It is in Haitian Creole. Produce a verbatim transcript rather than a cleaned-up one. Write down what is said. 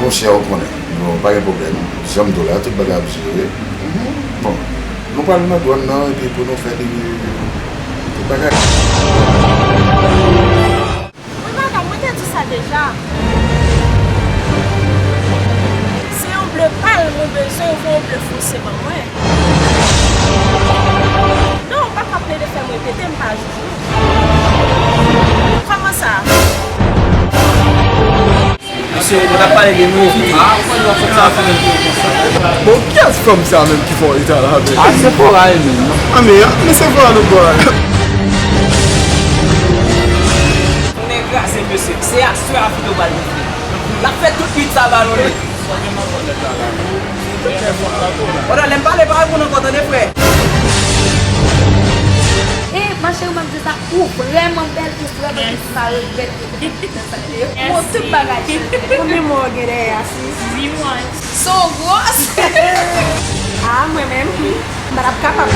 Monchè, ou konnen, nou pa gen pwoblèm. Jan m di w la, tout bagay ap jere. Bon, nou pral nan dwàn nan, epi pou nou fè li, tout bagay. Wi, madanm, mwen te di sa deja. Se yon ble pal mwen bezwen, ou fè yon ble fonse ban mwen. Non, ou pa ka plede fè m repete, m pa jij ou. Kòman sa? Mesye, nou t ap pale de nou. Ah, ou konn nou ap fè sa, fè nou konsa. Bon, kiyès fanm sa menm ki fè w eta la, men? Ah, Sephora li menm, non? Ah, men, men Sephora nou pral. Tounen kraze, mesye. Se aswè a Fido pral gonfle. L ap fè tout nwit sa balonnen. Pandan lè m pale, pa reponn ankò, tande, frè. E, ma chérie, m ap di sa, ou vrèman bèl, ou vrèman bèl, m pa regrèt. Bon, tout bagay chanje. Konbyen mwa w gen dèyè a, sis? Uit mwa. Son gwòs! Ah, mwen menm, m pa t ap kapab.